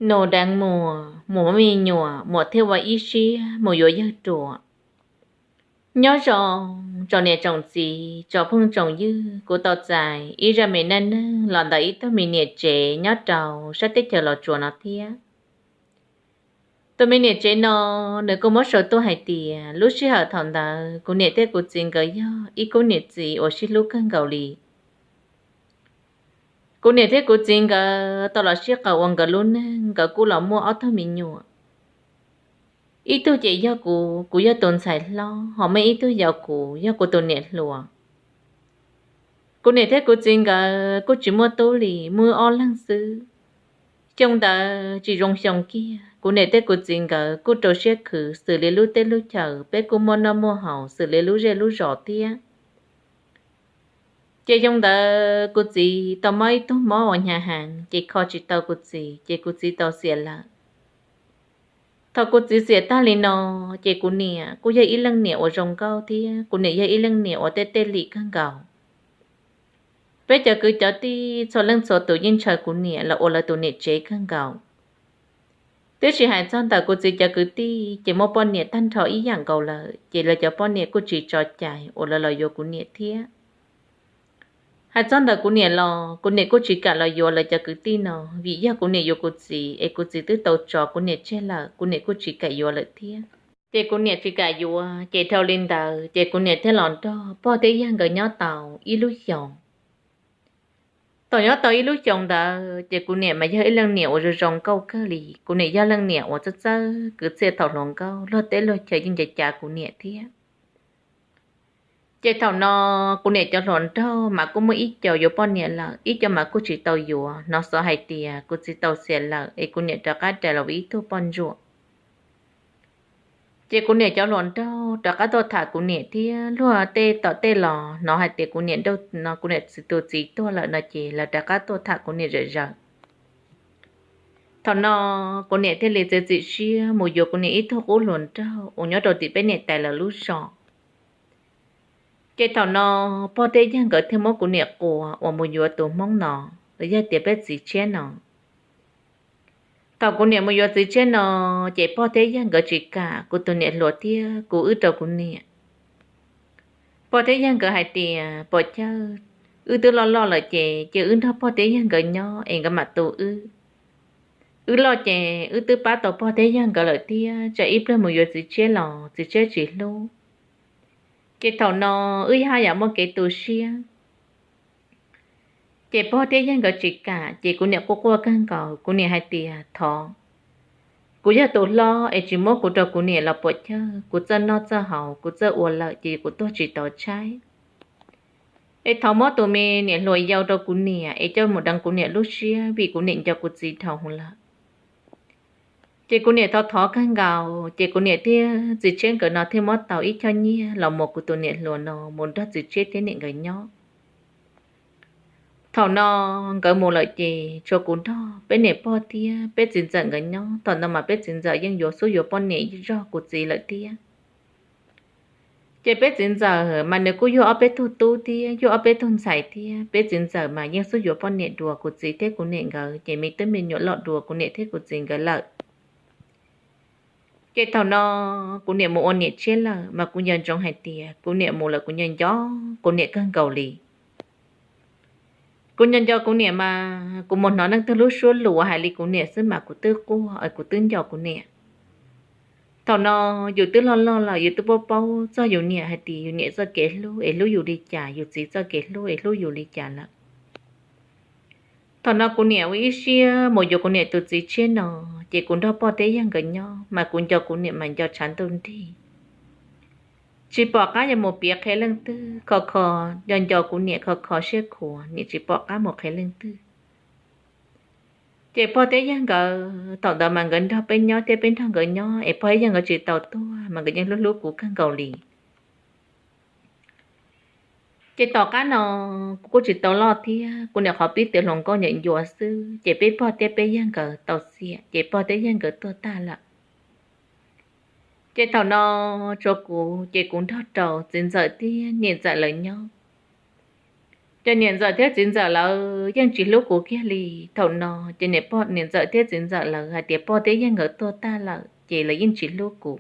Nus deev muas, muas muab me nyuam, muas thiaj ua ib siab mus yuav yawg ruam. Nyob zoo tsoom niam tsoom txiv, tsoom phooj tsoom ywg, kuv tau txais ib zaj me neej neeg los ntawm ib tug me niam tsev nyob rau sab teb chaws Los Tsuas no thiab. Tus me niam tsev no, nws kuj muab sau tuaj hais tias lub sij hawm thaum ntawd kuv niam thiab kuv txiv nkawd yog ib khub niam txiv uas sib hlub kawg nkaus li. Kuv niam thiab kuv txiv nkawd tau los sib qawm ua nkawd lub neej, nkawd kuj los muaj ob tug me nyuam. Ib tug ces yog kuv, kuv yog tus ntxhais hlob, ho muaj ib tug yau kuv, yog kuv tus niam hluas. Kuv niam thiab kuv txiv nkawd kuj tsis muaj tub li, muaj ob leeg xwb. Xyoo ntawd tsis zoo xyoo kiag, kuv niam thiab kuv txiv nkawd kuj rau siab khwv xws li lub teb lub chaws, peb kuj muaj noj muaj haus xws li lub zej lub zos thiab. Ces xyoo ntawd kuv txiv tau mob ib tug mob uas hnyav heev, ces kho tsis tau kuv txiv, ces kuv txiv tau xiam lawm. Thaum kuv txiv xiam tag li no, ces kuv niam kuj yog ib leej niam uas zoo nkauj thiab kuv niam yog ib leej niam uas tej tej lim kawg nkaus. Peb cov kwv cov tij txhua leej txhua tus yeej ntshaw kuv niam los ua lawv tus niam tsev kawg nkaus. Tiam sis hais txog ntawm kuv txiv cov kwv tij ces muaj poj niam tag nrho ib yam nkaus lawm, ces lawv cov poj niam kuj tsis tso cai uas lawv los yuav kuv niam thiab. Hais txog ntawm kuv niam los kuv niam kuj tsis kam los yuav lawv cov kwv tij no, vim yog kuv niam yuav kuv txiv es kuv txiv twb tau tso kuv niam tseg lawm, kuv niam kuj tsis kam yuav lawm thiab. Ces kuv niam tsis kam yuav, ces dhau li ntawd ces kuv niam thiaj los nrog pog thiab yawg nkawd nyob tau ib lub xyoos. Thaum nyob tau ib lub xyoos ntawd ces kuv niam mas yog ib leej niam uas zoo zoo nkauj kawg li. Kuv niam yog leej niam uas txawj txawj kwv txhiaj thaum hluas nkauj, luag teb luag chaw yeej ncav cav kuv niam thiab. Ces thaum no kuv niam cov hluas nraug mas kuj muaj ib co yuav poj niam lawm, ib co mas kuj tsis tau yuav, hnov xov hais tias kuv txiv tau xiam lawm es kuv niam rov qab rais los ua ib tug poj ntsuam. Ces kuv niam cov hluas nraug rov qab tuaj tham kuv niam thiab, luag tej tom tej los hnov hais tias kuv niam nrauj no, kuv niam tus txiv tuag lawm no, ces lawv rov qab tuaj tham kuv niam zom zaws. Thaum no kuv niam thiaj li txiav txim siab mus yuav kuv niam ib tug qub hluas nraug uas nyob rau tim peb niam tais lawv lub zos. Ces thaum no pog thiab yawg nkawd thiaj muab kuv niam quas uas mus yuav tus hmoob no, los yog tias peb txiv tshiab no. Thaum kuv niam mus yuav txiv tshiab no, ces pog thiab yawg nkawd tsis kam kuv tus niam hluas thiab kuv wb rau kuv niam. Pog thiab yawg nkawd hais tias pom chawj, wb twb loj loj lawm ces cia wb nrog pog thiab yawg nkawd nyob es nkawd mam tu wb. Wb loj ces wb twb pab tau pog thiab yawg nkawd lawm thiab, tsam ib pliag mus yuav txiv tshiab los txiv tshiab tsis hlub. Ces thaum no wb haj yam muaj kev tu siab. Ces pog thiab yawg nkawd tsis kam, ces kuv niam quaj quaj kawg nkaus, kuv niam hais tias thov, kuv yog tus hlob es tsis muab kuv rau kuv niam los pom chawj, kuv txawj noj txawj haus kuv txawj ua lawm ces kuv tuag tsis tau tshaib. Es thov muab tus me niam hluas yau rau kuv niam es coj mus deev kuv niam lub siab vim kuv niam nco kuv txiv dhau lawm. Ces kuv niam thov thov kawg nkaus, ces kuv niam thiab txiv tshiab nkawd no thiaj muab tau ib choj nyiaj los muas kuv tus niam hluas no mus nrog txiv tshiab thiab niam nkawd nyob. Thaum no nkawd mus lawm ces tshuav kuv nrog peb niam pog thiab peb txiv ntxawm nkawd nyob. Thaum no mas peb txiv ntxawm yeej yuav xub yuav poj niam zog kuv txiv lawm thiab. Ces peb txiv ntxawm mas nws kuj yug ob peb tug tub thiab yug ob peb tug ntxhais thiab. Peb txiv ntxawm mas yeej xub yuav poj niam dua kuv txiv thiab kuv niam nkawd, ces me tub me nyuam loj dua kuv niam thiab kuv txiv nkawd lawm. Ces thaum no kuv niam mus ua niam tshiab lawm mas kuv nco ntsoov hais tias kuv niam mus lawm kuv nco nco kuv niam kawg nkaus li. Kuv nco nco kuv niam mas kuv mus hnov leej twg lub suab lus hais li kuv niam xwb mas kuv twb quaj es kuv twb nco kuv niam. Thaum no yus twb loj loj lawm yus twb paub paub txog yus niam hais tias yus niam txoj kev hlub es hlub yus li cas, yus txiv txoj kev hlub es hlub yus li cas lawm. Thaum no kuv niam ua ib siab mus yuav kuv niam tus txiv tshiab no, ces kuv nrog pog thiab yawg nkawd nyob mas kuv nco kuv niam mas nco tshav ntuj nrig. Tsis pom qab yuav mus piav qhia leej twg, kho kho, nco nco kuv niam kho kho siab khuav, niam tsis pom qab mus qhia leej twg. Ces pog thiab yawg nkawd thaum ntawd mas nkawd nrog peb nyob thiab peb nrog nkawd nyob es pog thiab yawg nkawd tsis tau tuag mas nkawd yeej hlub hlub kuv kawg nkaus li. Ces tom qab no kuv kuj tsis tau loj thiab, kuv niam qhov pib tiav hluas nkauj nyuam ncua xwb, ces peb pog thiab peb yawg nkawd tau xiam, ces pog thiab yawg nkawd tuag tag lawm. Ces thaum no tshuav kuv, ces kuv nrog rau txiv ntxawm thiab niam ntxawm lawv nyob. Ces niam ntxawm thiab txiv ntxawm lawv yeej tsis hlub kuv kiag li. Thaum no ces niam ntxawm thiab txiv ntxawm lawv hais tias pog thiab yawg nkawd tuag tag lawm ces lawv yeej tsis hlub kuv.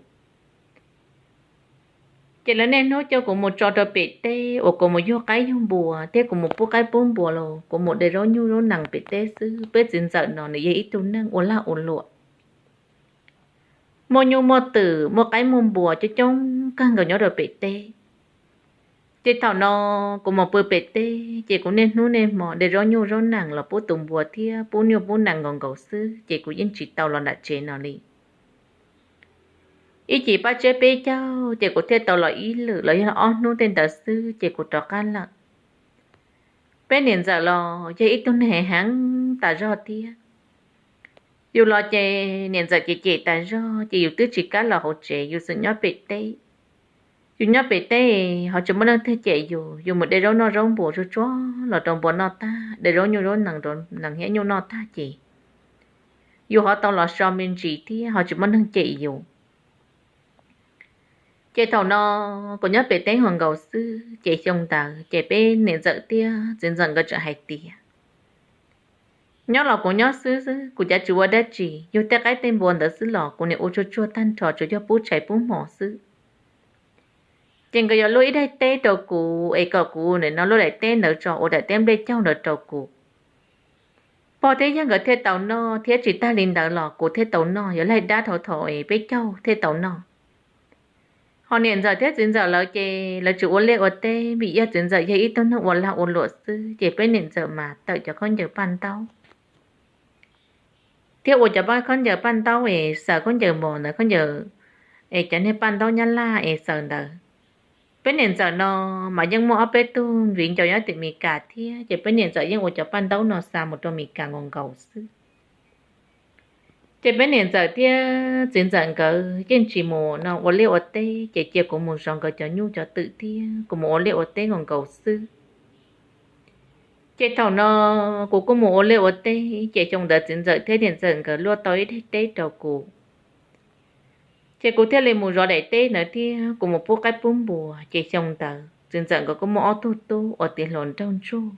Ces lawv niaj hnub coj kuv mus tso rau pem teb uas kuv mus yug qaib yug npua thiab kuv mus pub qaib pub npua los kuv mus de zaub nyuj zaub nees pem teb xwb. Peb txiv ntxawm no nws yog ib tug neeg ua lag ua luam, muaj nyuj muaj twm muaj qaib muaj npua coob coob kawg nkaus nyob rau pem teb. Ces thaum no kuv mus pw pem teb ces kuv niaj hnub niaj hmo de zaub nyuj zaub nees los pub tus npua thiab pub nyuj pub nees nkaus nkaus xwb ces kuv yeej tsis tau los nram tsev no li. Ib chim pab tseb peb caug ces kuv thiaj tau los ib lwm los yog ob hnub tej ntawd xwb ces kuv rov qab lawm. Peb niam ntxawm los yog ib tug neeg heev heev tas zog thiab. Yus los ces niam ntxawm cem cem tas zog ces yus twb tsis kam los hauv tsev, yus txawm nyob pem teb. Yus nyob pem teb ho tsis muaj neeg twg cem yus, yus mus de zaub noj zaub npua tsuag tsuag los rau npua noj tag, de zaub nyuj zaub nees rau nees thiab nyuj noj tag ces yus ho tau los so me ntsis thiab ho tsis muaj neeg cem yus. Ces thaum no kuv nyob pem teb nkaus nkaus xwb ces xyoo ntawd ces peb niam ntxawm thiab txiv ntxawm nkawd txawm hais tias nyob los kuv nyob xwb xwb, kuv cav tsis ua dab tsi, yug tej qaib tej npua ntawd xwb los kuv nim ua tsuag tsuag tag nrho tsuas yog pub tshais pub hmo xwb. Ces nkawd yuav luaj ib daim teb rau kuv es kom kuv nim no luaj daim teb ntawd tso ua daim teb nplej caug ntawd rau kuv. Pog thiab yawg nkawd thiaj tau noj thiab tsis tag li ntawd los kuv thiaj tau noj, yuav laig dab dhau thaum es peb caug thiaj tau noj. Ho niam ntxawm thiab txiv ntxawm lawv ces lawv tsis ua liaj ua teb vim yog txiv ntxawm yog ib tug neeg ua lag ua luam xwb ces peb niam ntxawm mas tawm cov khaub ncaws paj ntaub thiab ua cov khaub ncaws paj ntaub es xaws khaub ncaws mos ntawd, khaub ncaws es cov niag paj ntaub nyab laj es xaws ntawd. Peb niam ntxawm no mas yeej muaj ob peb tug viv ncaus nyob tim Mes Kas thiab ces peb niam ntxawm yeej ua cov paj ntaub no xa mus rau Mes Kas nkaus nkaus xwb. Ces peb niam ntxawm thiab txiv ntxawm nkawd yeej tsis mus no ua liaj ua teb ces cia kuv mus zov nkawd cov nyuj cov twm thiab kuv mus ua liaj ua teb nkaus nkaus xwb. Ces thaum no kuv kuj mus ua liaj ua teb ces xyoo ntawd txiv ntxawm thiab niam ntxawm nkawd luaj tau ib daim teb rau kuv. Ces kuv thiaj li mus zov daim teb ntawd thiab kuv mus pub qaib pub npua ces xyoo ntawd txiv ntxawm nkawd kuj muaj ob tug tub uas tiav hluas nraug ntsuag.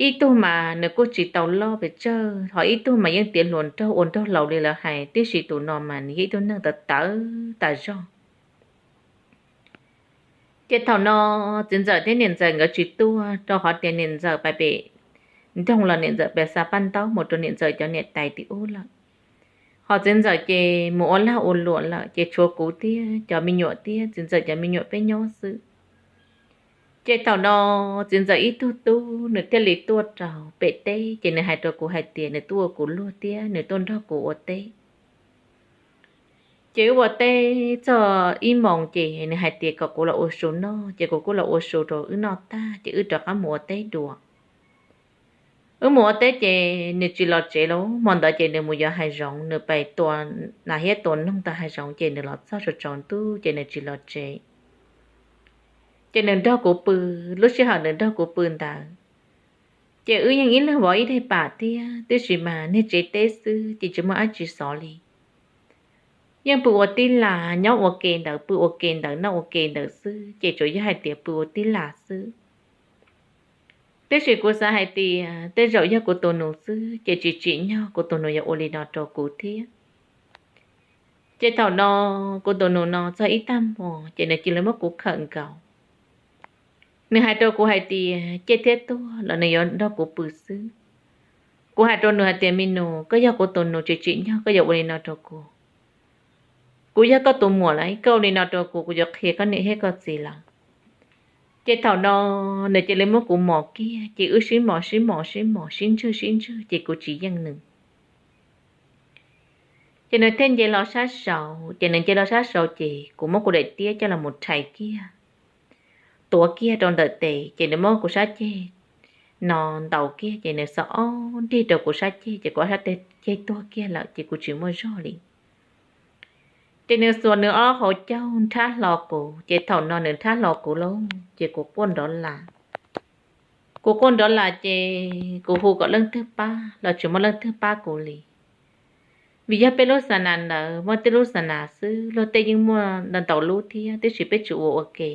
Ib tug mas nws kuj tsis tau loj pes tsawg ho ib tug mas yeej tiav hluas nraug ua nraug laus li lawv hais, tiam sis tus no mas nws yog ib tug neeg tawv tawv tas zog. Ces thaum no txiv ntxawm thiab niam ntxawm nkawd tsis tuaj rau qhov tias niam ntxawm pais pem nroog los niam ntxawm pais xa paj ntaub mus rau niam ntxawm cov niam tais tim ub lawm. Ho txiv ntxawm ces mus ua lag ua luam lawm ces tshuav kuv thiab cov me nyuam thiab txiv ntxawm cov me nyuam peb nyob xwb. Ces thaum no txiv ntxawm ib tug tub nws thiaj li tuaj rau pem teb ces nws hais rau kuv hais tias nws tuaj ua kuv luag thiab nws tuaj nrog kuv ua teb. Ces wb ua teb txog ib moos ces nws hais tias kom kuv los ua su noj ces kuv kuj los ua su rau wb noj tag ces wb rov qab mus ua teb dua. Wb mus ua teb ces nws tsis los tsev lawm, hmo ntawd ces nws mus yos hav zoov, nws pais tua nas thiab tua noog tau hav zoov ces nws los txog tsaus tsaus ntuj ces nws tsis los tsev. Ces nws nrog kuv pw, lub sij hawm nws nrog kuv pw ntawd ces wb yeej ib leeg vov ib daig pam thiab, tiam sis mas niag tsev teb xwb ces tsis muaj dab tsi xov li. Yeej pw ua tib las, nyob ua ke ntawd, pw ua ke ntawd, noj ua ke ntawd xwb ces tsuas yog hais tias pw ua tib las xwb. Tiam sis kuv xav hais tias tej zaum yog kuv tus nus xwb ces tsis tsim nyog kuv tus nus yuav ua li no rau kuv thiab. Ces thaum no kuv tus nus no txog ib tag hmo ces nws cia li muab kuv khawm nkaus. Nws hais rau kuv hais tias caij thiab tuag los nws yuav nrog kuv pw xwb. Kuv hais rau nws hais tias me nus, koj yog kuv tus nus tsis tsim nyog koj yuav ua li no rau kuv. Kuv yog koj tus muam lawm, koj ua li no rau kuv, kuv yuav qhia koj niam thiab koj txiv lawm. Ces thaum no nws cia li muab kuv mos kiag ces wb sib mos sib mos sib mos sib ntswg sib ntswg ces kuv tsis yeej nws. Ces nws thiaj nce hlo sab saud, ces nws nce hlo sab saud ces kuv muab kuv daim tiab coj los mus rhais kiag, tuav kiag rau ntawm tes ces nws muab kuv sab ceg no ntaus kiag ces nws xuas ob nrig rau kuv sab ceg ces kuv ob sab ceg tuag kiag lawm ces kuv tsis muaj zog li. Ces nws xuas nws ob hauv caug nrhab hlo kuv ces thaum no nws nrhab hlo kuv lauj ces kuv quaj nrov las. Kuv quaj nrov las ces kuv hu kom leej twg pab los tsis muaj leej twg pab kuv li. Vim yog peb lub xa nas ntawd muaj tej lub xa nas xwb, luag tej yeej muaj ntau ntau lub thiab tiam sis peb tsis ua ua ke.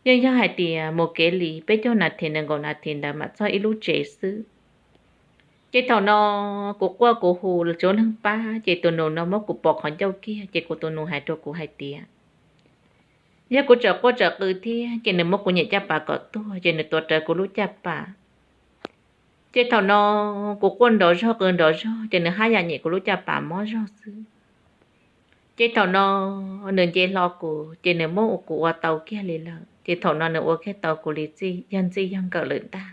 yeej yog hais tias mus kev li peb caug nas this nees nkaum nas this ntawd mam txog ib lub tsev xwb. Ces thaum no kuv quaj kuv hu tsuav neeg pab, ces tus nus no muab kuv pos qhov ncauj kiag, ces kuv tus nus hais rau kuv hais tias, yog kuv tseem quaj tseem qw thiab ces nws muab kuv niam caj pas kom tuag, ces nws tuav rawv kuv lub caj pas. Ces thaum no kuv quaj nrov zog qw nrov zog, ces nws haj yam nyem kuv lub caj pas mob zog xwb. Ces thaum no nws nce hlo kuv, ces nws muab kuv ua tau kiag li lawm. Ces thaum no nws ua kiag tau kuv li txij yog ntxij yog nkawm lawm ntag.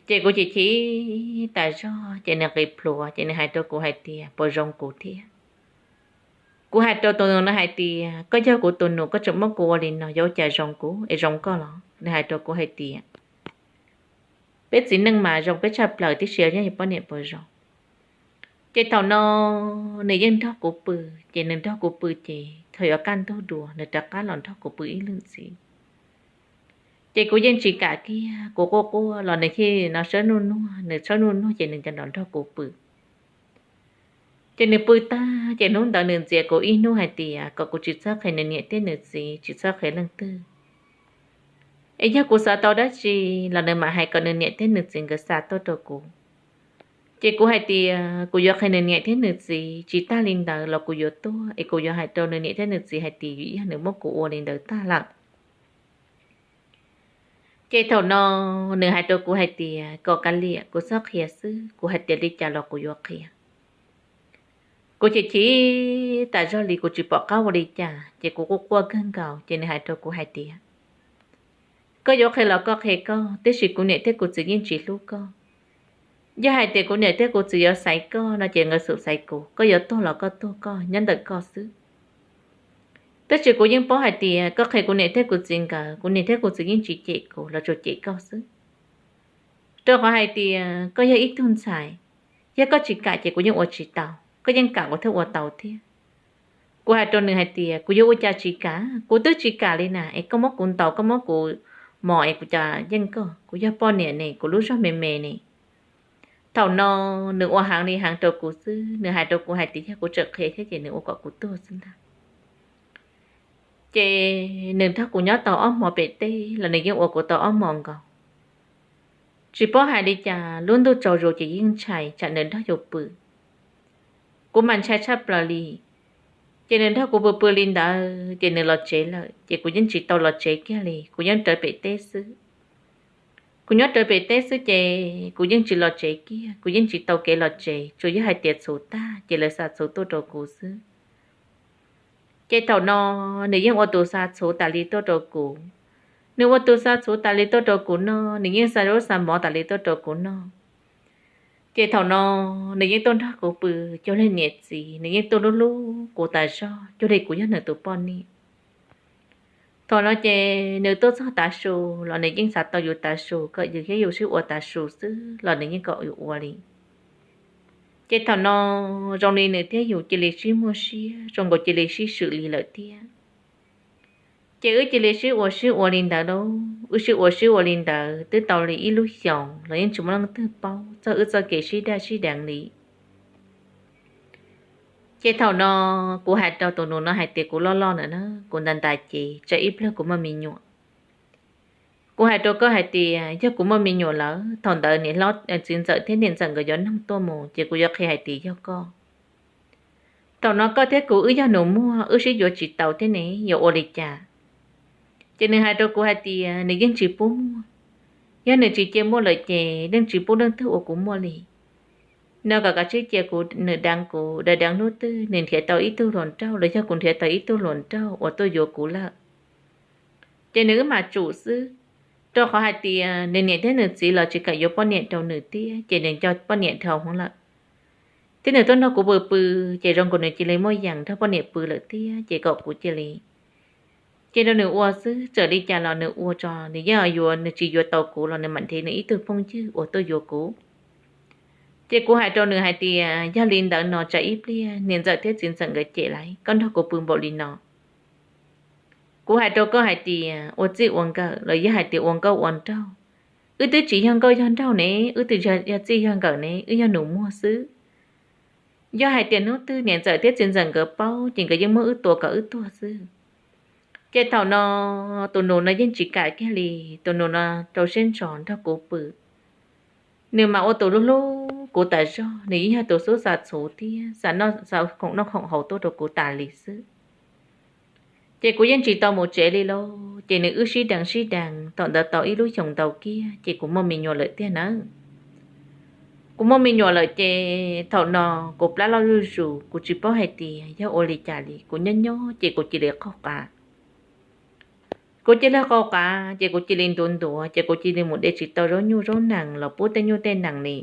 Ces kuv chim chim tas zog, ces nws nqis plhuav, ces nws hais rau kuv hais tias, puas zoo kuv thiab? Kuv hais rau tus nus no hais tias, koj yog kuv tus nus, koj tseem muab kuv ua li no, yuav ua cas zoo kuv es zoo koj los? Nws hais rau kuv hais tias, peb txiv neej mas zoo peb tshaj plaws tib si, yog poj niam puas zoo? Ces thaum no nws yeej nrog kuv pw, ces nws nrog kuv pw, ces thaum yuav kaj ntug dua nws rov qab los nrog kuv pw ib lwm ntxiv. Ces kuv yeej tsis kam kiag, kuv quaj quaj los nws thiaj no sawb nuj nuag, nws sawb nuj nuag ces nws nco nrog kuv pw. Ces nws pw tag, ces hnub ntawd nws ntxias kuv ib hnub hais tias kom kuv tsis txhob qhia nws niam thiab nws txiv, tsis txhob qhia leej twg. Es yog kuv xav tau dab tsi los nws mam hais kom nws niam thiab nws txiv nkawd xa tuaj rau kuv. Ces kuv hais tias kuv yuav qhia nws niam thiab nws txiv, tsis tag li ntawd los kuv yuav tuag es kuv yuav hais rau nws niam thiab nws txiv hais tias yog nws muab kuv ua li ntawd tag lawm. Ces thaum no nws hais rau kuv hais tias kom kav liam, kuv txhob qhia xwb, kuv hais tias li cas los kuv yuav qhia. Kuv chim chim tas zog li kuv tsis pom qab ua li cas, ces kuv quaj quaj kawg nkaus, ces nws hais rau kuv hais tias, koj yuav qhia los koj qhia koj, tiam sis kuv niam thiab kuv txiv yeej tsis hlub koj. Yog hais tias kuv niam thiab kuv txiv yuav xaiv koj no ces nkawd xum xaiv kuv, koj yuav tuag los koj tuag koj nyob ntawm koj xwb. Tab sis kuv yeej paub hais tias koj qhia kuv niam thiab kuv txiv nkawd, kuv niam thiab kuv txiv yeej tsis cem kuv, lawv tsuas cem koj xwb. Rau qhov hais tias koj yog ib tug ntxhais, yog koj tsis kam ces kuv yeej ua tsis tau, koj yeej kam kuv thiaj ua tau thiab. Kuv hais rau nws hais tias kuv yuav ua cas tsis kam, kuv twb tsis kam li na, es koj muab kuv ntaus, koj muab kuv mos es kuv cas yeej koj, kuv yog poj niam ne, kuv lub zog me me ne. Thaum no nws ua heev li heev rau kuv xwb, nws hais rau kuv hais tias yog kuv tseem qhia thiab ces nws ua kom kuv tuag xwb ntag. Ces nws nrog kuv nyob tau ob hmo pem teb los nws yeej ua kuv tau ob hmo nkaus. Tsis paub hais li cas lub ntuj tsaus zus ces yeej ntshai tsam nws nrog yus pw. Kuv mas ntshai tshaj plaws li. Ces nws nrog kuv pw pw li ntawd ces nws los tsev lawm, ces kuv yeej tsis tau los tsev kiag li, kuv yeej rawv pem teb xwb. Kuv nyob rawv pem teb xwb ces kuv yeej tsis los tsev kiag, kuv yeej tsis tau kev los tsev, tsuas yog hais tias txhuv tag ces lawv xa txhuv tuaj rau kuv xwb. Ces thaum no nws yeej ua tus xa txhuv tas li tuaj rau kuv. Nws ua tus xa txhuv tas li tuaj rau kuv noj, nws yeej xa zaub xa mov tas li tuaj rau kuv noj. Ces thaum no nws yeej tuaj nrog kuv pw cuag li niam txiv, nws yeej tuaj hlub hlub kuv tas zog cuag li kuv yog nws tus poj niam. Thaum no ces nws tuaj txog tav su los nws yeej xav tau yus tav su, kom yus thiab yus sib ua tav su xwb los nws yeej kom yus ua li. Ces thaum no zoo li nws thiab yus cia li sib muaj siab, zoo nkaus cia li sib swm li lawm thiab. Ces wb cia li sib ua sib ua li ntawd lauj, wb sib ua sib ua li ntawd twb tau li ib lub xyoos los yeej tsis muaj leej twg paub txog wb txoj kev sib daj sib deev li. Ces thaum no kuv hais rau tus nus no hais tias kuv loj loj lawm na, kuv ntas ntas ces tsam ib pliag kuv muaj me nyuam. Kuv hais rau koj hais tias yog kuv muaj me nyuam lawm, thaum ntawd niam hlob, txiv ntxawm thiab niam ntxawm nkawd yuav noog tuaj mus ces kuv yuav qhia hais tias yog koj. Thaum no koj thiab kuv wb yog nus muag, wb sib yuav tsis tau thiab ne, yuav ua li cas? Ces nws hais rau kuv hais tias nws yeej tsis pub muaj. Yog nws tsis cia muaj lawm ces yeej tsis pub leej twg ua kuv muaj li. No kom kav tsij cia kuv, nws deev kuv, deev deev hnub twg nws nrhiav tau ib tug hluas nraug los yog kuv nrhiav tau ib tug hluas nraug uas tuaj yuav kuv lawm, ces nws wb mam tsum xwb. Rau qhov hais tias nws niam thiab nws txiv los tsis kam yuav poj niam rau nws thiab, ces nws nco poj niam dhau hwv lawm. Thiab nws tuaj nrog kuv pw pw, ces zoo nkaus nws cia li muaj yees nrog poj niam pw lawm thiab, ces kom kuv cia li, cia rau nws ua xwb, txawm li cas los nws ua tso, nws yeej yuav, nws tsis yuav tau kuv los nws mam nrhiav nws ib tug phooj ywg uas tuaj yuav kuv. Ces kuv hais rau nws hais tias yog li ntawd no tsam ib pliag niam ntxawm thiab txiv ntxawm nkawd cem lawm, koj nrog kuv pw npaum li no. Kuv hais rau koj hais tias ua txij ua nkawm los yog hais tias ua nkauj ua nraug, wb twb tsis yog nkauj yog nraug ne, wb twb yog txij yog nkawm ne, wb yog nus muag xwb. Yog hais tias hnub twg niam ntxawm thiab txiv ntxawm nkawd paub ces nkawd yeej muab wb tua kom wb tuag xwb. Ces thaum no tus nus no yeej tsis kam kiag li, tus nus no rau siab ntso nrog kuv pw. Nws mas ua tus hlub hlub kuv tas zog, nws yeej yog tus xub xa txhuv thiab xa noj khoom noj khoom haus tuaj rau kuv tas li xwb. Ces kuv yeej tsis tau mus tsev li lauj, ces nws wb sib deev sib deev thaum ntawd tau ib lub xyoos ntau kiag ces kuv muaj me nyuam lawm tiag nawb. Kuv muaj me nyuam lawm ces thaum no kuv plab loj zuj zus, kuv tsis paub hais tias yog ua li cas li, kuv nyob nyob ces kuv cia li qaug qav. Kuv cia li qaug qav ces kuv cia li ntuav ntuav, ces kuv cia li mus de tsis tau zaub nyuj zaub nees los pub tej nyuj tej nees li.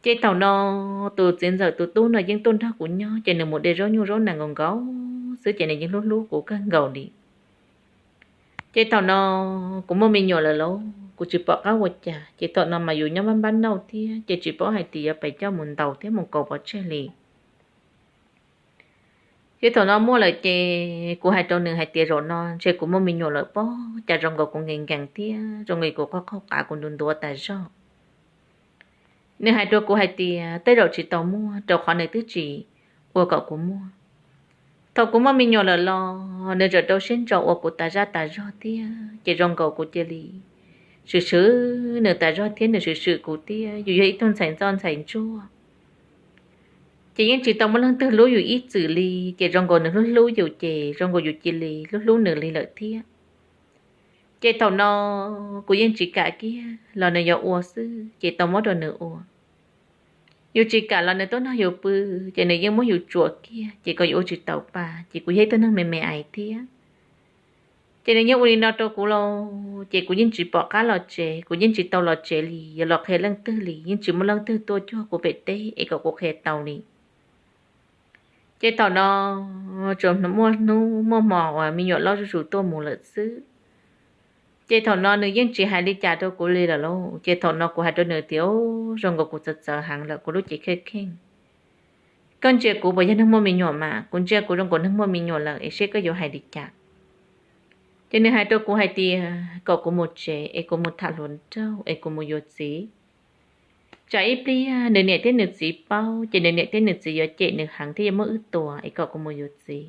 Ces thaum no tus txiv ntxawm tus tub no yeej tuaj nrog kuv nyob, ces nws mus de zaub nyuj zaub nees nkaus nkaus xwb, ces nws yeej hlub hlub kuv kawg nkaus li. Ces thaum no kuv muaj me nyuam lawm lauj, kuv tsis pom qab ua cas, ces thaum no mas yus nyob npab npab nauj thiab, ces tsis paub hais tias yuav pes coj mus ntaus thiab mus kaus pov tseg li. Ces thaum no muaj lawm ces kuv hais rau nws hais tias zaum no ntshe kuv muaj me nyuam lawm pob, cas zoo nkaus kuv nkees nkees thiab zoo nkaus kuv qaug qaug qav, kuv ntuav ntuav tas zog. Nws hais rau kuv hais tias tej zaum tsis tau muaj, rau qhov nws twb tsis ua kom kuv muaj. Thaum kuv muaj me nyuam lawm los nws tseem rau siab ntso ua kuv tas zaj tas zog thiab, ces zoo nkaus kuv cia li swm swm nws tas zog thiab nws swm swm kuv thiab, yus yog ib tug ntxhais ntxoj ntxhais ntsuag. Ces yeej tsis tau muaj leej twg hlub yus ib txwm li, ces zoo nkaus nws hlub hlub yus ces zoo nkaus yus cia li hlub hlub nws li lawm thiab. Ces thaum no kuv yeej tsis kam kiag los nws yuav ua xwb, ces tau muab rau nws ua. Yus tsis kam los nws tuaj nrog yus pw, ces nws yeej muab yus tsuam kiag, ces kom yus ua tsis taus pa, ces kuv yog ib tug neeg me me aiv thiab. Ces nws yeej ua li no rau kuv lauj, ces kuv yeej tsis pom qab los tsev, kuv yeej tsis tau los tsev li, yuav los qhia leej twg li, yeej tsis muaj leej twg tuaj cuag kuv pem teb es kom kuv qhia tau li. Ces thaum no tsuas muaj hnub muaj hmo uas me nyuam loj zuj zus tuaj mus lawm xwb. Ces thaum no nws yeej tsis hais li cas rau kuv li lawm lauj. Ces thaum no kuv hais rau nws tias, Zoo nkaus kuv txawv txawv heev lawm, kuv lub cev kheej kheej. Koj ntsia kuv puas yog neeg muaj me nyuam mas? Kuv ntsia kuv zoo nkaus neeg muaj me nyuam lawm es seb koj yuav hais li cas? Ces nws hais rau kuv hais tias kom kuv mus tsev es kuv mus tham hluas nraug es kuv mus yuav txiv. Tsam ib pliag nws niam thiab nws txiv paub ces nws niam thiab nws txiv yuav cem nws heev thiab yuav muab wb tua, es kom kuv mus yuav txiv.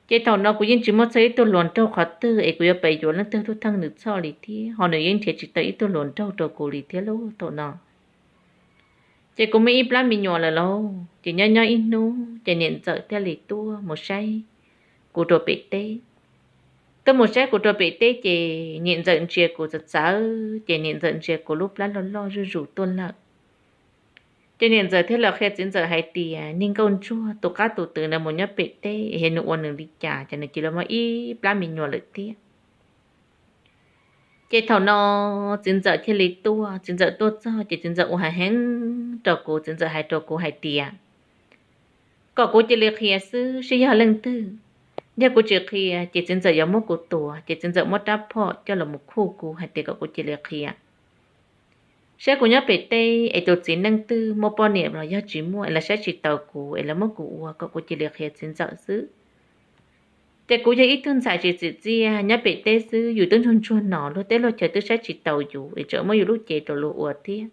Ces thaum no kuv yeej tsis muaj txog ib tug hluas nraug qhov twg es kuv yuav pes yuav leej twg tuaj theej nws txhoj li thiab, ho nws yeej nrhiav tsis tau ib tug hluas nraug rau kuv li thiab lauj thaum no. Ces kuv muaj ib plab me nyuam lawm lauj, ces nyob nyob ib hnub ces niam ntxawm thiaj li tuaj mus saib kuv rau pem teb. Tuaj mus saib kuv rau pem teb ces niam ntxawm ntsia kuv txawv txawv, ces niam ntxawm ntsia kuv lub plab loj loj zuj zus tuaj lawm. Ces niam ntxawm thiaj los qhia txiv ntxawm hais tias, Niag nkauj ntsuag tus qab tus twv ntawd mus nyob pem teb es yog nws ua nws li cas ces nws cia li muaj ib plab me nyuam lawm thiab. Ces thaum no txiv ntxawm thiaj li tuaj, txiv ntxawm tuaj txog ces txiv ntxawm ua heev heev rau kuv, txiv ntxawm hais rau kuv hais tias kom kuv cia li qhia xwb, seb yog leej twg. Yog kuv tsis qhia ces txiv ntxawm yuav muab kuv tua, ces txiv ntxawm muab rab phom coj los mus khuj kuv hais tias kom kuv cia li qhia, saib kuv nyob pem teb es tus txiv neej twg muaj poj niam los yog tsis muaj es lawv saib tsis taus kuv es lawv muab kuv ua, kom kuv cia li qhia txiv ntxawm xwb. Ces kuv yog ib tug ntxhais tsis txim txiaj nyob pem teb xwb, yus twb ntsuag ntsuag no, luag teb luag chaw twb saib tsis taus yus es tseem muab yus lub cev rau luag ua thiab.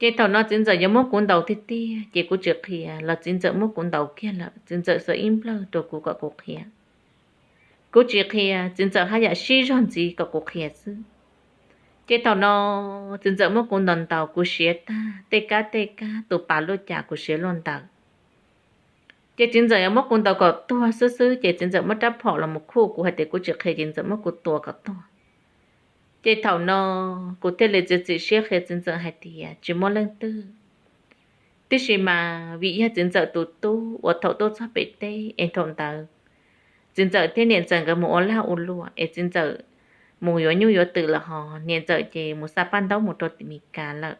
Ces thaum no txiv ntxawm yuav muab kuv ntaus tiag tiag, ces kuv tsis qhia los txiv ntxawm muab kuv ntaus kiag lawm, txiv ntxawm xuas ib nplawg rau kuv kom kuv qhia. Kuv tsis qhia, txiv ntxawm haj yam sib zog ntxiv kom kuv qhia xwb. Ces thaum no txiv ntxawm muab kuv ntaus ntaus kuv siav tag, tej kab tej kab tus pas luaj cas kuv siav luaj ntawd. Ces txiv ntxawm yuav muab kuv ntaus kom tuag xwb xwb, ces txiv ntxawm muab rab phom los mus khuj kuv hais tias kuv tsis qhia ces txiv ntxawm muab kuv tua kom tuag. Ces thaum no kuv thiaj li txiav txim siab qhia txiv ntxawm hais tias tsis muaj leej twg, tiam sis mas vim yog txiv ntxawm tus tub uas thaum tuaj txog pem teb es thaum ntawd txiv ntxawm thiab niam ntxawm nkawd mus ua lag ua luam es txiv ntxawm mus yuav nyuj yuav twm lawm hos niam ntxawm ces mus xa paj ntaub mus rau tim Meskas lawm.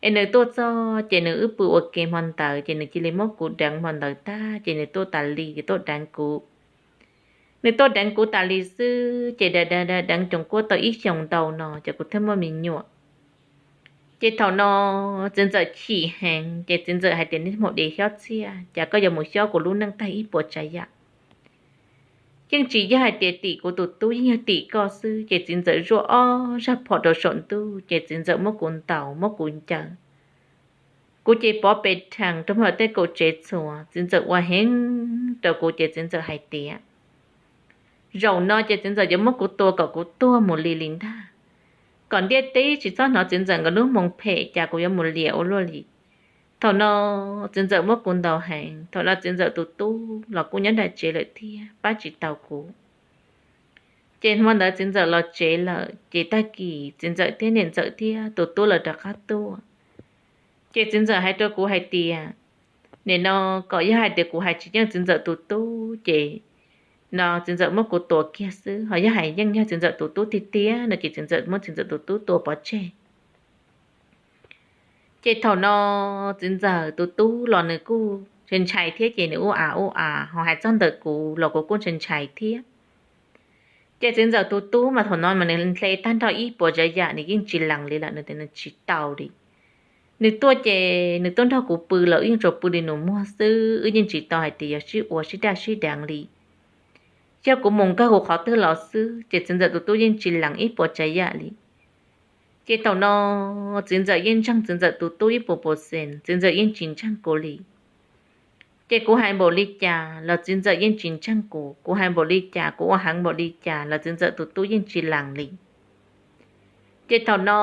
Es nws tuaj txog ces nws wb pw ua ke hmo ntawd ces nws cia li muab kuv deev hmo ntawd tag ces nws tuaj tas li ces tuaj deev kuv. Nws tuaj deev kuv tas li xwb ces deev deev deev deev coos kuaj tau ib xyoos ntau no ces kuv thiaj muaj me nyuam. Ces thaum no txiv ntxawm chim heev ces txiv ntxawm hais tias, Niag hmaum dev xyob txhiaj, cas koj yuav mus xyob kuv lub neej tag ib puas tsav yam? Yeej tsis yog hais tias tim kuv tus tub, yeej yog tim koj xwb. Ces txiv ntxawm zuaj ob zaj phom rau saum ntuj ces txiv ntxawm muab kuv ntaus muab kuv ncaws. Kuv ces pov pes rhees rau mus tej kaum tsev txhuas, txiv ntxawm ua heev rau kuv ces txiv ntxawm hais tias, zaum no ces txiv ntxawm yuav muab kuv tua kom kuv tuag mus li li ntag, kom ntiaj teb tsis txhob hnov txiv ntxawm nkawd lub moo phem cas kuv yuav mus liam ua luaj li. Thaum no txiv ntxawm muab kuv ntaus heev, thaum no txiv ntxawm tus tub los kuj nyob nram tsev lawm thiab pab tsis tau kuv. Ces hmo ntawd txiv ntxawm los tsev lawm ces tag kis txiv ntxawm thiab niam ntxawm thiab tus tub lawv rov qab tuaj. Ces txiv ntxawm hais rau kuv hais tias, nim no kom yog hais tias kuv hais tsis yeej txiv ntxawm tus tub ces no txiv ntxawm muab kuv tua kiag xwb, ho yog hais yeej yog txiv ntxawm tus tub tiag tiag no ces txiv ntxawm muab txiv ntxawm tus tub tua pov tseg. Ces thaum no txiv ntxawm tus tub los nws kuj ntshai ntshai thiab ces nws ua a ua a ho hais txog ntawm kuv los kuv kuj ntshai ntshai thiab. Ces txiv ntxawm tus tub mas thaum no mas nws hle tag nrho ib puas tsav yam nws yeej tsis lees li lawm, nws tias nws tsis tau li. Nws tuaj ces nws tuaj nrog kuv pw los wb yeej tsuas pw li nus muag xwb, wb yeej tsis tau hais tias yog sib ua sib daj sib deev li. Yog kuv mus nkag kuv qhov twg los xwb ces txiv ntxawm tus tub yeej tsis lees ib puas tsav yam li. Ces thaum no txiv ntxawm yeej ntseeg txiv ntxawm tus tub ib puas puas xees, txiv ntxawm yeej tsis ntseeg kuv li. Ces kuv hais npaum li cas los txiv ntxawm yeej tsis ntseeg kuv, kuv hais npaum li cas, kuv ua heev npaum li cas los txiv ntxawm tus tub yeej tsis lees li. Ces thaum no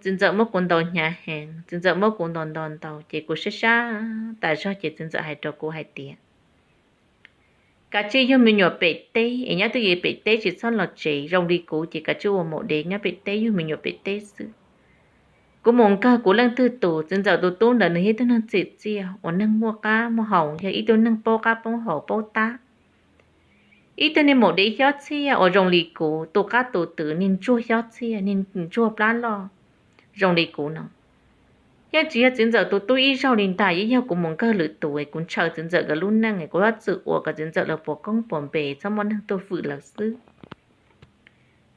txiv ntxawm muab kuv ntaus hnyav heev, txiv ntxawm muab kuv ntaus ntaus ntaus ces kuv sab sab tas zog ces txiv ntxawm hais rau kuv hais tias, kav tsij yug me nyuam pem teb es nyob twj ywm pem teb tsis txhob los tsev, zoo li kuv ces kav tsij ua maum dev nyob pem teb yug me nyuam pem teb xwb. Kuv mus nkag kuv leej twg tus, txiv ntxawm tus tub ntawd nws yog ib tug neeg txim txiaj uas neeg muaj qab muaj haus, yog ib tug neeg paub qab paub haus paub tab. Ib tug niag maum dev xyob txhiaj uas zoo li kuv, tu qab tu twv, niag ntsuag xyob txhiaj, niag ntsuag plab loj zoo li kuv no, yeej tsis yog txiv ntxawm tus tub ib zaug li ntag, yeej yog kuv mus nkag lwm tus es kuv ntshaw txiv ntxawm nkawd lub neej es kuv yuav txwm ua kom txiv ntxawm lawv puas koob puas npe txhob muaj neeg tuaj fwm lawv xwb.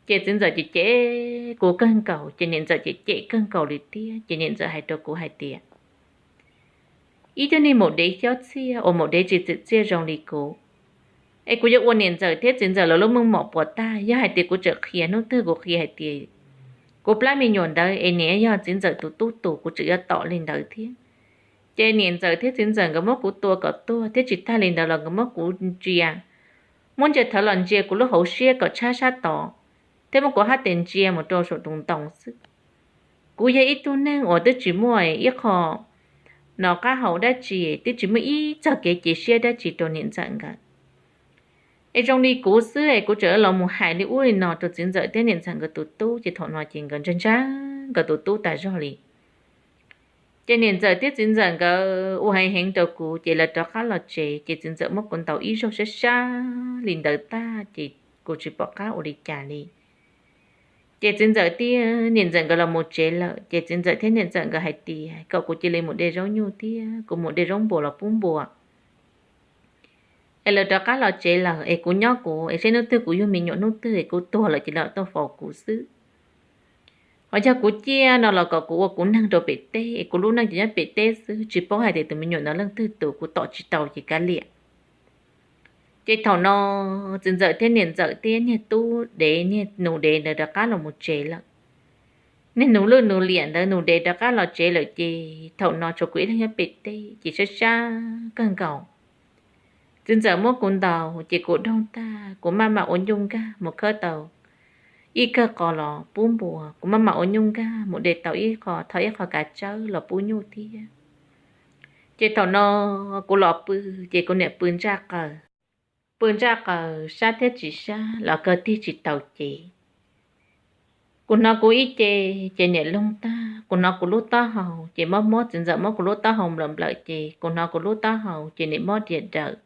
Ces txiv ntxawm ces cem kuv kawg nkaus, ces niam ntxawm ces cem kawg nkaus li thiab. Ces niam ntxawm hais rau kuv hais tias, ib tug niag maum dev xyob txhiaj uas maum dev tsis txim txiaj zoo li kuv, es kuv yuav ua niam ntxawm thiab txiv ntxawm lawv lub meej mom puas tag. Yog hais tias kuv tseem qhia hnub twg kuv qhia hais tias kuv plab me nyuam ntawd es niam yog txiv ntxawm tus tub tus, kuv tseem yuav tom li ntawd thiab. Ces niam ntxawm thiab txiv ntxawm nkawd muab kuv tua kom tuag thiab tsis tag li ntawd los nkawd muab kuv ntsia, muab ntsia thawv los ntsia kuv lub hauv siab kom tshab sab tod, thiab muab kuv hab tes ntsia mus rau saum tus ntoo xwb. Kuv yog ib tug neeg uas twb tsis muaj ib qho no qab hau dab tsi, twb tsis muaj ib txog kev cia siab dab tsi rau niam ntxawm nkawd. Es zoo li kuv xwb es kuv tseem los mus hais li ub li no rau txiv ntxawm thiab niam ntxawm nkawd tus tub, ces thaum no ces nkawd ntshai ntshai nkawd tus tub tas zog li. Ces niam ntxawm thiab txiv ntxawm nkawd ua heev heev rau kuv, ces lawv rov qab los tsev, ces txiv ntxawm muab kuv ntaus ib zaug sab sab li ntawd tag, ces kuv tsis pom qab ua li cas li. Ces txiv ntxawm thiab niam ntxawm nkawd los mus tsev lawm, ces txiv ntxawm thiab niam ntxawm nkawd hais tias kom kuv cia li mus de zaub nyuj thiab kuv mus de zaub npua los pub npua. Es lawv rov qab los tsev lawm, es kuv nyob kuv, es seb hnub twg kuv yug me nyuam hnub twg es kuv tuag lawm ces lawv tuaj faus kuv xwb. Ho yog kuv ciaj no los kom kuv ua kuv neeg rau pem teb, es kuv lub neej ces nyob pem teb xwb, tsis paub hais tias tus me nyuam ntawd leej twg tus, kuv tom tsis tau ces kav liam. Ces thaum no txiv ntxawm thiab niam ntxawm thiab niag tub dev niag nus dev ntawd rov qab los mus tsev lawm. Niag nus lwj nus liam ntawd nus dev rov qab los tsev lawm, ces thaum no tshuav kuv ib leeg nyob pem teb, ces sab sab kawg nkaus. Txiv ntxawm muab kuv ntaus, ces kuv doog tag, kuv maj mam ua nyuj nkag mus khawb tau ib kawg qos los pub npua, kuv maj mam ua nyuj nkag mus de tau ib qho, thau ib qho kav tsawb los pub nyuj thiab. Ces thaum no kuv los pw, ces kuv niam pw ntsaj qaws, pw ntsaj qaws sab thiab tsis sab los kawg tig tsis tau cev. Kuv hnov kuv ib ce, ces niam loog tag, kuv hnov kuv lub taub hau, ces mob mob, txiv ntxawm muab kuv lub taub hau nplawm nplawm, ces kuv hnov kuv lub taub hau ces niam mob diam dawm.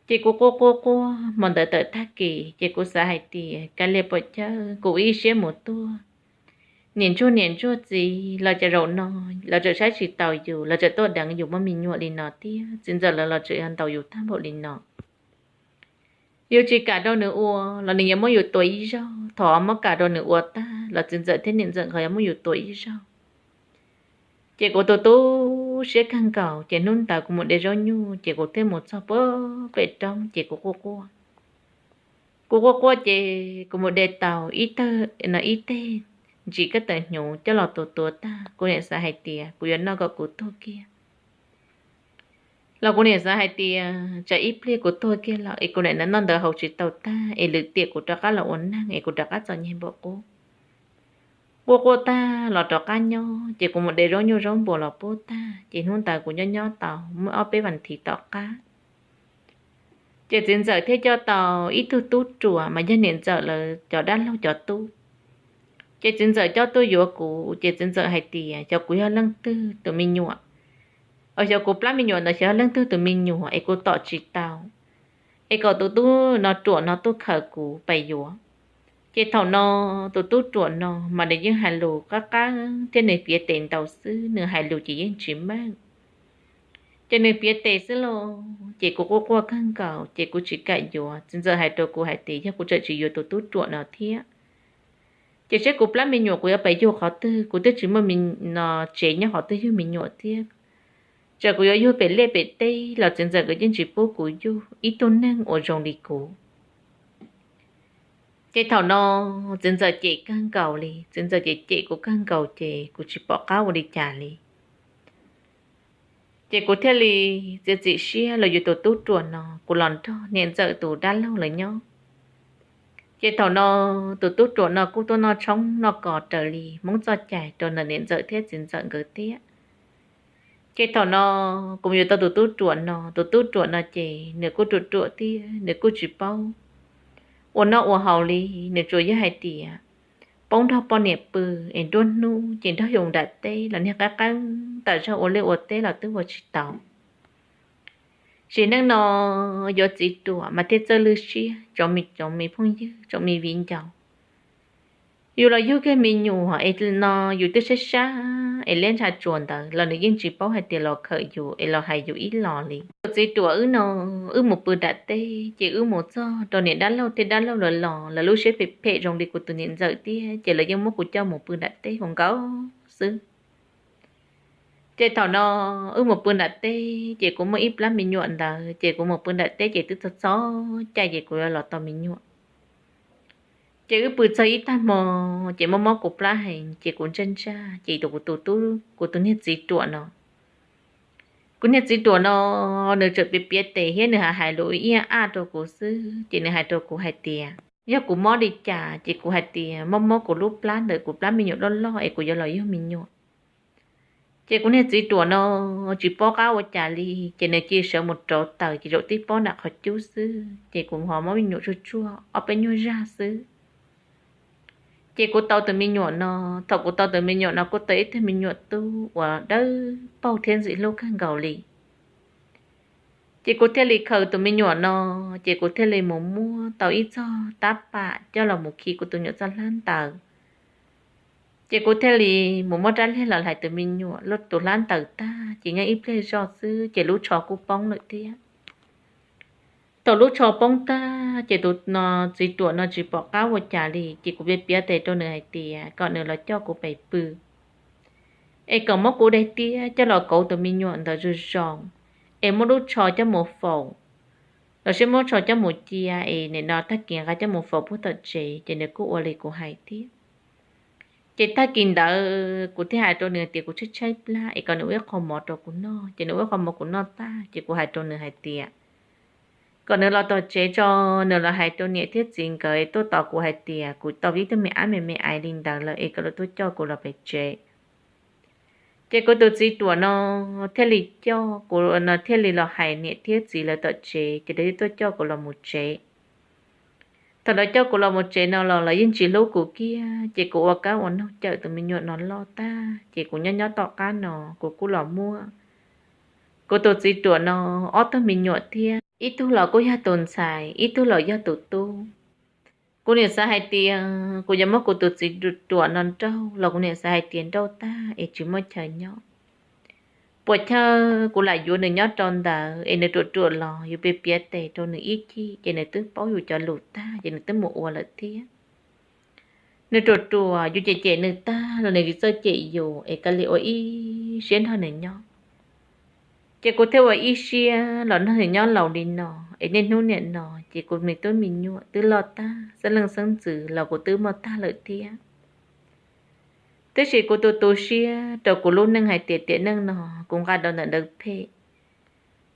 Ces kuv quaj quaj quaj, hmo ntawd tawm tag kis, ces kuv xav hais tias kav liam puas chawj, kuv ua ib siab mus tuag. Niam ntsuag niam ntsuag txiv los cas zaum no lawv tseem saib tsis taus yus, lawv tseem tuaj deev yus muaj me nyuam li no thiab, txiv ntxawm lawv los tseem yuav ntaus yus tag npaum li no. Yus tsis kam rau nws ua los nws yuav muab yus tua ib zaug, thaum muab kam rau nws ua tag los txiv ntxawm thiab niam ntxawm nkawd yuav muab yus tua ib zaug. Ces kuv tu tu siab kawg nkaus, ces hnub ntawd kuv mus de zaub nyuj, ces kuv thiaj mus txog pem roob, ces kuv quaj quaj. Kuv quaj quaj ces kuv mus de tau ib teg, ib teg ntsim kab taws hnyuv coj los tua tua tag, kuv niam xav hais tias kuv yuav noj kom kuv tuag kiag. Los kuv niam xav hais tias tsam ib pliag kuv tuag kiag lawm es kuv niam noj ntawd haus tsis tau tag es lwm tiam kuv rov qab los ua neeg es kuv rov qab txom nyem npaum qub. Quaj quaj tag los rov qab nyob ces kuv mus de zaub nyuj zaub npua los pub tag ces hnub ntawd kuv nyob nyob tau muaj ob peb vas thiv tom qab ces txiv ntxawm thiaj coj tau ib tug tub ruam mas yog niam ntxawm lawv cov dab laug cov tub. Ces txiv ntxawm coj tuaj yuav kuv ces txiv ntxawm hais tias xyov kuv yog leej twg tus me nyuam, xyov kuv plab me nyuam ntawd xyov yog leej twg tus me nyuam es kuv tom tsis tau, es kom tus tub no ruam no tuaj khaws kuv pais yuav. Ces thaum no tus tub ruam no mas nws yeej hais lus qab qab thiab nws piav tes ntau xwb, nws hais lus ces yeej tsis meej. Ces nws piav tes xwb los ces kuv quaj quaj kawg nkaus ces kuv tsis kam yuav. Txiv ntxawm hais rau kuv hais tias yog kuv tseem tsis yuav tus tub ruam no thiab ces seb kuv plab me nyuam kuv yuav pais yug qhov twg, kuv twb tsis muaj tsev nyob qhov twg yug me nyuam thiab. Txawm kuv yuav yug pem liaj pem teb los txiv ntxawm nkawd yeej tsis pub kuv yug ib tug neeg uas zoo li kuv. Ces thaum no txiv ntxawm cem kawg nkaus li, txiv ntxawm cem cem kuv kawg nkaus ces kuv tsis pom qab ua li cas li. Ces kuv thiaj li txiav txim siab los yuav tus tub ruam no, kuv los nrog niam ntxawm tus dab laug lawv nyob. Ces thaum no tus tub ruam no kuj tuaj noj tshoob noj kos raws li Hmoob txoj cai rau ntawm niam ntxawm thiab txiv ntxawm nkawd thiab. Ces thaum no kuv mus yuav tau tus tub ruam no, tus tub ruam no ces nws kuj ruam ruam thiab nws kuj tsis paub ua noj ua haus li, nws tsuas yog hais tias poob nrog poj niam pw es nruab hnub ces nrog yus nram teb los niag qab qeeb tas zog ua liaj ua teb los twb ua tsis tau. Sim neej no yuav txiv ruam mas thiaj txawj lwj siab, tsoom me phooj ywg tsoom me viv ncaus, yus los yug kiag me nyuam es no yus twb sab sab es liab ntsha tsuas ntawd los nws yeej tsis paub hais tias los khawm yus es los hais yus ib los li. Tus txiv ruam wb no, wb mus pw nram teb ces wb mus txog rau niam dab laug thiab dab laug lawv los lawv lub siab phem phem zoo li kuv tus niam ntxawm thiab ces lawv yeej muab kuv coj mus pw nram teb hauv nkaus xwb. Ces thaum no wb mus pw nram teb ces kuv muaj ib plab me nyuam ntawd ces kuv mus pw nram teb ces twb txog txog caij ces kuv yuav los tau me nyuam. Ces wb pw txog ib tag hmo ces mob mob kuv plab heev ces kuv ntsaj ntsaj ces kuv tus, kuv tus niag txiv ruam no, kuv niag txiv ruam no nws tseem piav piav tes thiab nws hais hais lus ib yam aj rau kuv xwb ces nws hais rau kuv hais tias yog kuv mob li cas ces kuv hais tias mob mob kuv lub plab ntawm kuv plab me nyuam loj loj es kuv yuav los yug me nyuam. Ces kuv niag txiv ruam no tsis paub qab ua cas li ces nws cia li sawv mus rauv taws ces zaum tib pob nram qhov cub xwb ces kuv ho mob me nyuam tsuag tsuag ob peb nyuag zaj xwb. Ces kuv tau tus me nyuam no, thaum kuv tau tus me nyuam no kuj tau ib tug me nyuam tub uas dawb paug thiab ntxim hlub kawg nkaus li. Ces kuv thiaj li khaws tus me nyuam no, ces kuv thiaj li mus muab tau ib txog tab pam coj los mus khi kuv tus me nyuam txoj hlab ntaws. Ces kuv thiaj li mus muab rab liag los hlais tus me nyuam tus hlab ntaws tag ces nyob ib pliag zoj xwb ces lub tsho kuj poob lawm thiab. Thaum lub tsho poob tag ces tus txiv ruam no tsis pom qab ua cas li ces kuv piav piav tes rau nws hais tias kom nws los coj kuv pem pw, es kom muab kuv daim tiab coj los kauv tus me nyuam ntawd zoo zoo, es muab lub tsho coj mus faus, los sis muab tsho coj mus cia es nim no tag kis nqa coj mus faus puag tom tsev ces nws kuj ua li kuv hais thiab. Ces tag kis ntawd kuv thiaj hais rau nws tias kuv tshaib tshaib plab es kom nws ua ib qho mov rau kuv noj ces nws ua ib qho mov kuv noj tag ces kuv hais rau nws hais tias kom nws los tom tsev tso, nws los hais rau niam thiab txiv nkawd tuaj tos kuv hais tias kuv tau ib tug me ab me me aiv li ntawd lawm es kom lawv tuaj coj kuv los pem tsev. Ces kuv tus txiv ruam no thiaj li coj kuv no thiaj li los hais niam thiab txiv lawv tom tsev ces lawv tuaj coj kuv los mus tsev. Thaum lawv coj kuv los mus tsev no los lawv yeej tsis hlub kuv kiag ces kuv ua kab ua noog cawm tus me nyuam no loj tag ces kuv nyob nyob tom qab no kuv kuj los muaj kuv tus txiv ruam no ob tug me nyuam thiab, ib tug los kuj yog tus ntxhais ib tug los yog tus tub. Kuv niam xav hais tias kuv yuav muab kuv tus txiv ruam no nrauj los kuv niam xav hais tias nrauj tag es tsis muaj chaw nyob. Puas chawj kuv lam yuav nws nyob rau ntawd es nws ruam ruam los yus piav piav tes rau nws ib chim ces nws twb paub yus cov lus tag ces nws twb mus ua lawm thiab. Nws ruam ruam yus cem cem nws tag los nws tsis txawj cem yus es kav liam ua ib siab nrog nws nyob. Ces kuv thiaj ua ib siab los nrog nws nyob laus li no es niaj hnub niam no ces kuv me tub me nyuam twb loj tag, xeeb leej xeeb ntxwv los kuv twb muaj tag lawm thiab. Tiam sis kuv tus tu siab rau kuv lub neej hais tias tiam neej no kuv nqa rau ntawm ntawv phem,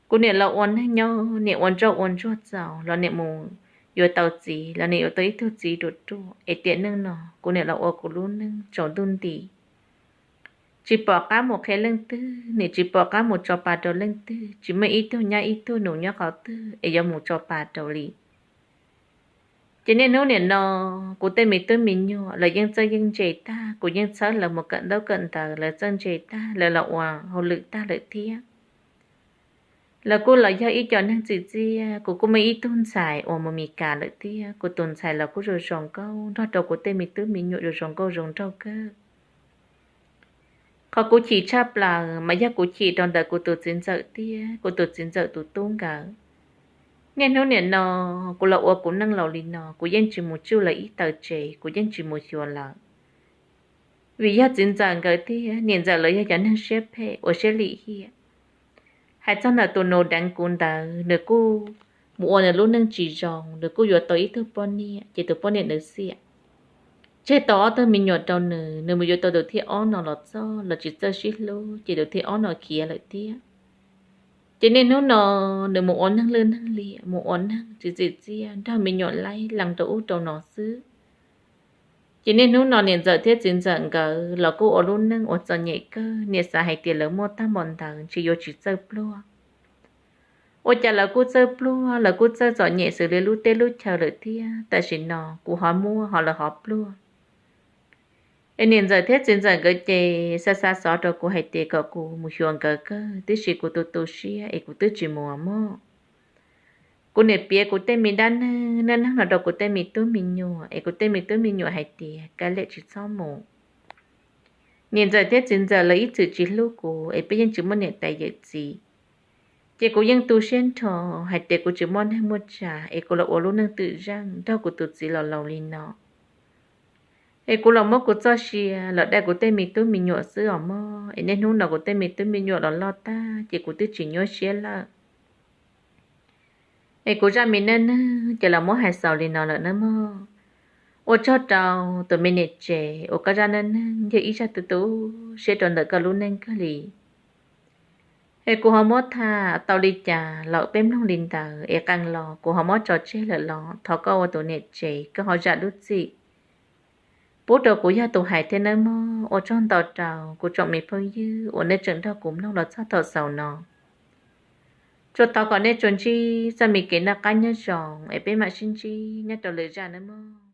kuv niam los ua neeg nyob, niam ua nrauj ua ntsuag txaus los niam mus yuav tau txiv los niam yuav tau ib tug txiv ruam ruam, es tiam neej no kuv niam los ua kuv lub neej tsaus ntuj nti, tsis pom qab mus qhia leej twg, niam tsis pom qab mus tso pa rau leej twg, tsis muaj ib tug nyab ib tug nus nyob qhov twg es yuav mus tso pa rau li. Ces niaj hnub niam no kuv tej me tub me nyuam lawv yeej txawj yeej ntse tag, kuv yeej txhawb lawv mus kawm ntaub kawm ntawv, lawv txawj ntse tag, lawv los ua hauj lwm tag lawm thiab. Lawv kuj los yog ib co neeg txim txiaj, kuv kuj muaj ib tug ntxhais uas mus Mes Kas lawm thiab, kuv tus ntxhais los kuj zoo zoo nkauj nrog rau kuv tej me tub me nyuam zoo zoo nkauj zoo nraug kawg. Qhov kuv chim tshaj plaws mas yog kuv chim rau ntawm kuv tus txiv ntxawm thiab kuv tus txiv ntxawm tus tub nkawd. Niaj hnub niam no kuv los ua kuv neej laus li no, kuv yeej tsis mus tsuj lawv ib taw tsev, kuv yeej tsis mus xyuas lawv. Vim yog txiv ntxawm nkawd thiab niam ntxawm lawv yog cov neeg siab phem ua siab lim hiam. Hais txog ntawm tus nus deev kuv ntawd, nws kuj mus ua nws lub neej tsis zoo, nws kuj yuav tau ib tug poj niam, ces tus poj niam ntawd xiam, tseg tau ob tug me nyuam rau nws, nws mus yuav tau tus thib ob no los txog los tsis txawj sib hlub, ces tus thib ob no khiav lawm thiab. Ces niaj hnub no nws mus ua neeg lwj neeg liam, mus ua neeg tsis txim txiaj, nrog me nyuam laib lees rau ub rau no xwb. Ces niaj hnub no niam ntxawm thiab txiv ntxawm nkawd los kuj ua lub neej uas txom nyem kawg, niam xav hais tias lawv muaj tag npaum ntawd ntshe yuav tsis txawj pluag. Ua cas lawv kuj txawj pluag, lawv kuj txawj txom nyem xws li lub teb lub chaw lawm thiab, tam sim no kuv ho muaj ho lawv ho pluag. Es niam ntxawm thiab txiv ntxawm nkawd ces xa xa xov rau kuv hais tias kom kuv mus xyuas nkawd kawg, tiam sis kuv tus tu siab es kuv twb tsis mus mog. Kuv niam piav kuv tej me dab neeg neej neeg no rau kuv tej me tub me nyuam, es kuv tej me tub me nyuam hais tias kav liam tsis txhob mus. Niam ntxawm thiab txiv ntxawm lawv ib txwm tsis hlub kuv, es peb yeej tsis muaj niam tais yawm txiv. Ces kuv yeej tu siab nrho hais tias kuv tsis muaj neeg muaj tsa, es kuv los ua lub neej twm zeej nrog kuv tus txiv los laus li no. Es kuv los muab kuv txoj sia los dai kuv tej me tub me nyuam xwb os mog, es niaj hnub no kuv tej me tub me nyuam los loj tag ces kuv twb tsis nyuaj siab lawm. Es kuv zaj me neej neeg ces los muab hais xaus li no lawm nawb mog. Ua tsaug rau tus me niam tsev uas koj zaj neej neeg yog ib zaj tu tu siab rau ntawm koj lub neej kawg li. Es kuv ho muab tham tau li cas los peb mloog li ntawd, es qee los kuv ho muab tso tseg lawm los thov koj ua tus niam tsev koj ho zam lub txim pub rau kuv yog tus hais thiab nawb mog. Ua tsaug ntau rau kuv tsoom me phooj ywg uas nej tseem nrog kuv mloog los txog thaum xaus no. Tsuas thov kom nej tsuas ntsib txoj me kev noj qab nyob zoo, es peb mam sib ntsib nyob rau lwm zaj nawb mog.